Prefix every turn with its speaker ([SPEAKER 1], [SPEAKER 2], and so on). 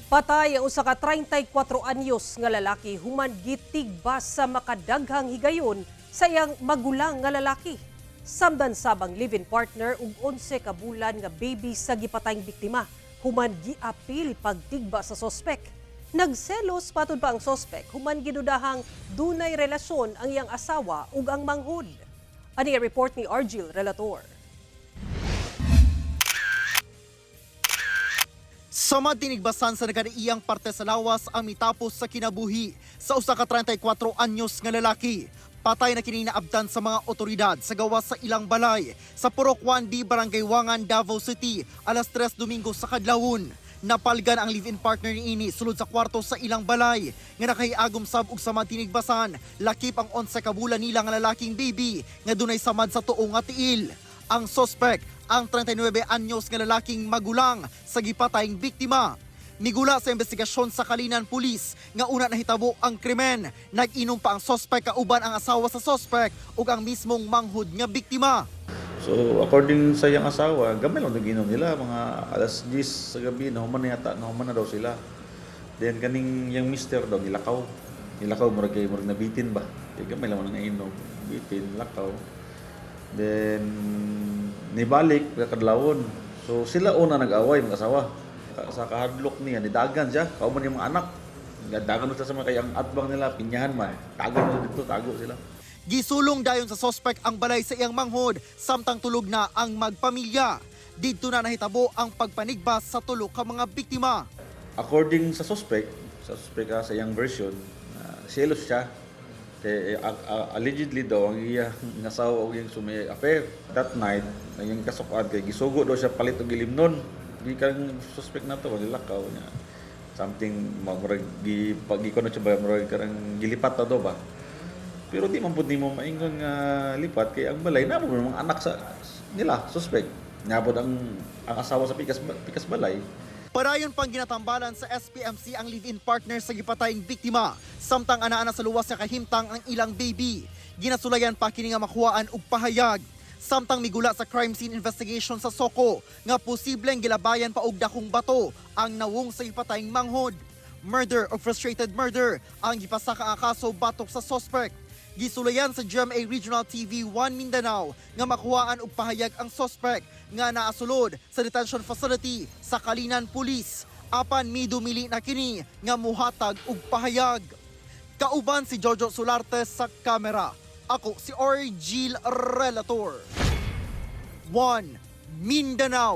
[SPEAKER 1] Patay ang usa ka 34 anyos nga lalaki human gitigba sa makadaghang higayon sa iyang magulang nga lalaki. Samdan sabang live-in partner ug 11 ka bulan nga baby sa gipatayng biktima human giapil pagtigba sa sospek. Nagselos patud pa ang sospek human gidudahang dunay relasyon ang iyang asawa ug ang manghud. Ani ang report ni Argil Relator.
[SPEAKER 2] Sama tinigbasan sa nagkaniiyang parte sa lawas ang mitapos sa kinabuhi sa usa ka 34 anyos nga lalaki. Patay na kini naabtan sa mga otoridad sa gawas sa ilang balay sa Purok 1B, Barangay Wangan, Davao City, alas 3 Domingo sa kadlawon. Napalgan ang live-in partner niini sulod sa kwarto sa ilang balay nga nakahiagom sab og sama tinigbasan, lakip ang 11 ka bulan nila nga lalaking baby nga dunay samad sa tuo nga tiil. Ang sospek, ang 39 anyos nga lalaking magulang sa gipatayng biktima. Migula sa investigasyon sa Kalinan Police nga una nahitabo ang krimen. Nag-inom pa ang sospek kauban ang asawa sa sospek ug ang mismong manghud nga biktima.
[SPEAKER 3] So, according sa iyang asawa, gamay lang nag-inom nila, mga alas 10 sa gabi, nahuman na yata, nahuman na daw sila. Then, kaning yung mister daw, nilakaw. Nilakaw, murag kay, murag nabitin ba? Kaya gamay lang nang inom, bitin, lakaw. Then, nibalik, kadlawon. So, sila una nag-away, mag-asawa. Sa kahadlok niya, nidagan siya, kauban yung mga anak. Dagan sila sa mga kayang atbang nila, pinyahan man. Tago na dito, tago sila.
[SPEAKER 2] Gisulong dayon sa sospek ang balay sa iyang manghod samtang tulog na ang magpamilya. Didto na nahitabo ang pagpanigbas sa tulo ka mga biktima.
[SPEAKER 3] According sa suspect, sa iyang version, selos siya. Kay, allegedly daw, ang iyang asawa og iyang sumay affair. That night, ang iyang kasukan kay gisugo daw siya palit og ilimnon. Di kang suspect na to, nilakaw niya. Something, murag gi pag na siya ba, murag karang gilipat na daw ba. Pero di man pud nimo maingon nga lipat kay ang balay na mga anak sa nila, suspect. Nabod ang asawa sa pikas pikas balay.
[SPEAKER 2] Padayon pang ginatambalan sa SPMC ang live-in partner sa gipatayng biktima, samtang ana-ana sa luwas nga kahimtang ang ilang baby. Ginasulayan pa kini nga makuhaan og pahayag. Samtang migula sa crime scene investigation sa Soko nga posibleng gilabayan pa og dakong bato ang nawong sa gipatayng manghod. Murder o frustrated murder ang gipasaka ang kaso batok sa suspect. Gisulayan sa GMA Regional TV 1 Mindanao nga makuhaan og pahayag ang suspect nga naasulod sa detention facility sa Kalinan Police. Apan midumili na kini nga muhatag og pahayag. Kauban si Jojo Solarte sa kamera. Ako si Orgil Relator. 1 Mindanao.